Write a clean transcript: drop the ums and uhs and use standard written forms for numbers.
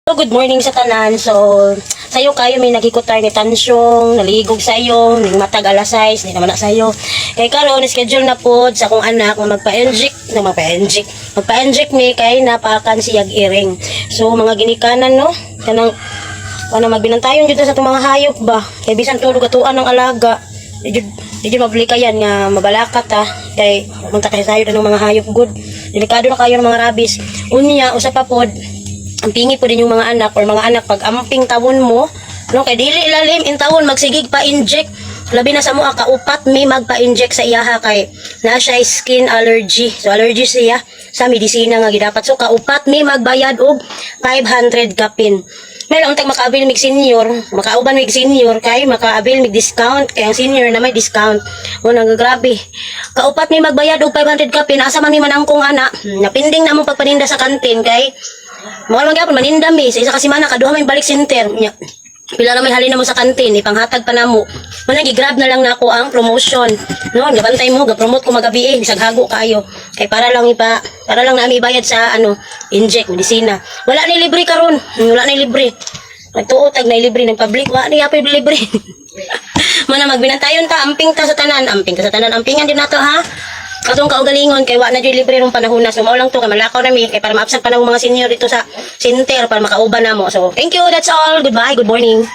So, good morning sa tanan. So, sayo kayo may nagikutar ni Tansyong, naligog sayo, ning matag alas 6, di naman na sayo. Kay karon schedule na pod sa akong anak nga magpa-inject, na magpa-inject. Magpa-inject mi kay napakan siyag iring. So, mga ginikanan, no, kanang ano, magbinantayon jud ta sa atong mga hayop ba. Kay bisan tulog atuan ng alaga. Di jud mablikayan nga mabalakat ta kay munta kay sayo ng mga hayop good. Delikado na kayo ng mga rabies. Unya, usa pa pod, ampingi po din yung mga anak or mga anak pag amping tawon mo, no, kay dili lalim in tawon magsigig pa inject, labi na sa mua, kaupat mi magpa-inject sa iyaha kay na siya skin allergy, so allergy siya sa medisina nga gidapat. So kaupat mi magbayad og 500 kapin. May lang tag maka-avail mig senior, makauban mig senior kay maka-avail mig discount, kay ang senior na may discount. O nagagrabe. Kaupat mi magbayad og 500 kapin, asa man mi manangkong ana? Napinding na mo pagpaninda sa kantin kay mao man gyapon maninda mi sa isa ka semana, kaduha may balik center. Nya, pila na may halin na mo sa kantin, ipanghatag pa namo. Mo nang gi-grab na lang nako ang promotion. No, gabantay mo, ga-promote ko magabi eh, bisag hago kaayo. Kay para lang nami ibayad sa ano, inject medisina. Wala ni libre karon, wala ni libre. Nagtuo tag na libre ng public, wa ni apil libre. Mana magbinantayon ta, amping ta sa tanan, amping ta sa tanan, ampingan din nato ha. Katong kaugalingon kay wa na jud libre rong panahon na. So mao lang to kay malakaw na mi kay para maabsent pa na mga senior dito sa center para makauban na mo. So thank you, that's all. Goodbye, good morning.